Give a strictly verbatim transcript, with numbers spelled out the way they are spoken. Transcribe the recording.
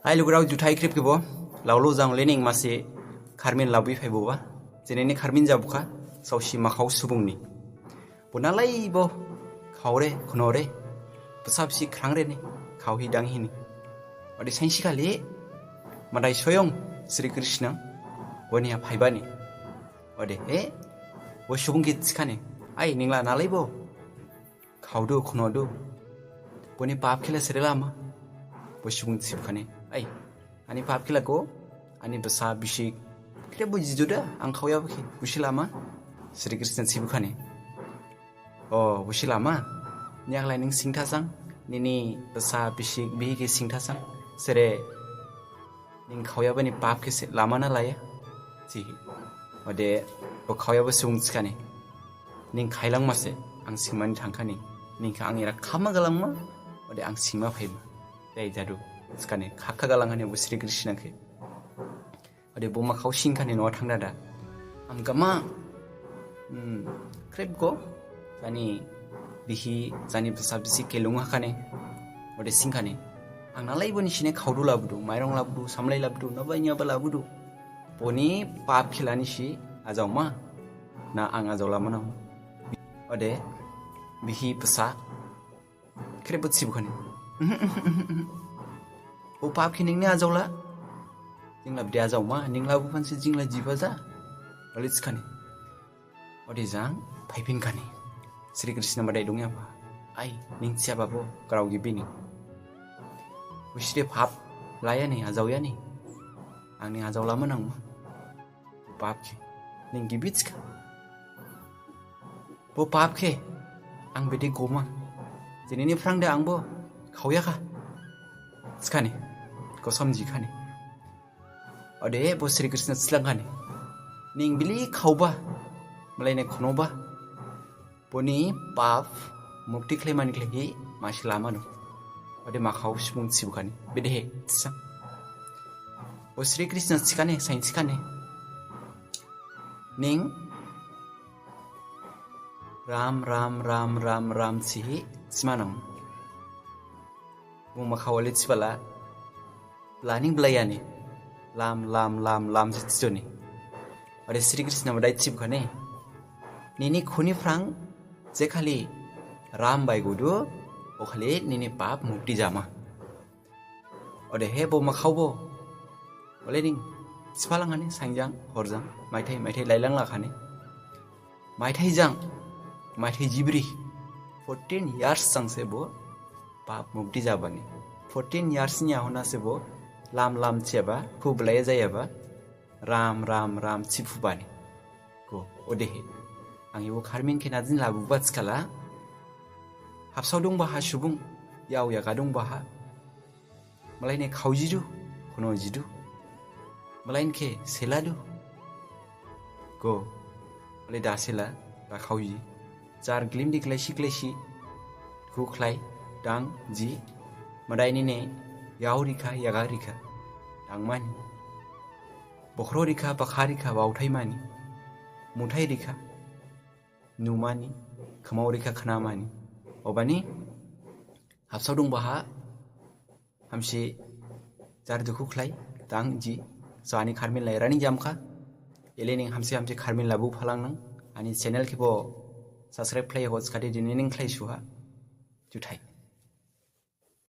Hai lugurao, juthai khrip khebo. Laolo jang lening masi kharmin labu phaiboba. Jenini kharmin jabukha, saosi makhao subungni. Bo nalaibo khaore, khnore, bsa bsi khrangre ni, khaohi danghini. Ode sainsi khali, Madai soyong Sri Krishna, boni ha phaibani. Ode he, bo subung khe thikhane, ai ningla nalaibo khaodu, khnodu. Boni pap khela sere lama. Bo subung thibukhane, ai, ani pap khela ko, ani bsa bisik, khrebo jiduda, ang khaoyaba khe, busi lama. Sri Krishna thibukhane, o, busi lama. Niyaklai ning singthasang, nini bsa bisik bihi khe singthasang. Sere ning khaoyabani pap khe se lama na laya? Thihi. Ode bo khaoyaba subung thikhane, ning khailangma se, ang singmani thangkhane. Ning khe ang era khama galangma, ode ang singma phaima. Dei jadu, thikhane, khakha galangkhane bo Sri Krishna khe. Ode bo makhao singkhane noha thangdada. Ang gama, hmm, khrip go, jani bihi, jani bsa bisi khe lunghakhane. Ode singkhane, ang nalaibo nisine khaodu labudu, mairong labudu, samlai labudu, naba nyaba labudu. Boni pap khela nisi ajaoma, na ang ajaolama nang. Ode bihi bsa khrebo thibukhane, o pap khe ningni ajaola. Jingla bede ajaoma, ningla buphansi jingla jiba ja. Ole thikhane. Ode jang phaiphinkhane. Sri Krishna Madai dongyaba. Ai, ning thiyaba bo, grao gibini. Buside pap layani, ajaoyani. Angni ajaolama nangma. Pap khe ning gibi thikha. Bo pap khe ang bede goma. Jenini phrang de ang bo khaoyakha. Thikhane, kosom jikhane. Ode bo Sri Krishna thilangkhane, ning bili khaoba, malaine khnoba, boni pap mukti khlaimani khlaihi masi lama dong. Ode makhao subung thibukhane, bedehe thisang. Bo Sri Krishna thikhane, sain thikhane, ning Ram, Ram, Ram, Ram, Ram thihi thima nang. Bo makhao le thibala, planning blaiyani, lam, lam, lam, lam se thidoni. Ode Sri Krishna Madai thibukhane, nini khuni phrang je khali Ram baigodu, o khali nini pap mukti jama. Odehe bo makhao bo, ole ning thiphalanghane sainjang horjang, maithai maithai lailanglakhane. Maithai jang, maithai jibri, fourteen years jang se bo pap mukti jabani. Fourteen years ni yahon ha se bo lam lam thiyaba, khu blaiya jayaba, Ram, Ram, Ram thiphubani. Go, odehe. Ang ebo kharmin khe najin labuba thikhala. Habsao dongba ha subung, yao yaga dongba ha. Malaine khaojidu, khono jidu. Malain khe seladu. Go, malai da sela, da khaoji. Jar glimdi glaisi glaisi. Khu khlai, dang, ji. Madai nine, yao rikha, yaga rikha. Dangmani. Bokhro rikha, bakha rikha, baothai mani. Muthai rikha, numani. Khmao rikha, khnamani. Obani, habsao dongba ha, hamsi jar dukhu khlai, dang, ji. So ani kharmin lai running jamkha. Ele ning hamsi hamsi kharmin labu phalangnang. Ani channel khebo subscribe khlai hos khade dini ning khlai suha. Juthai.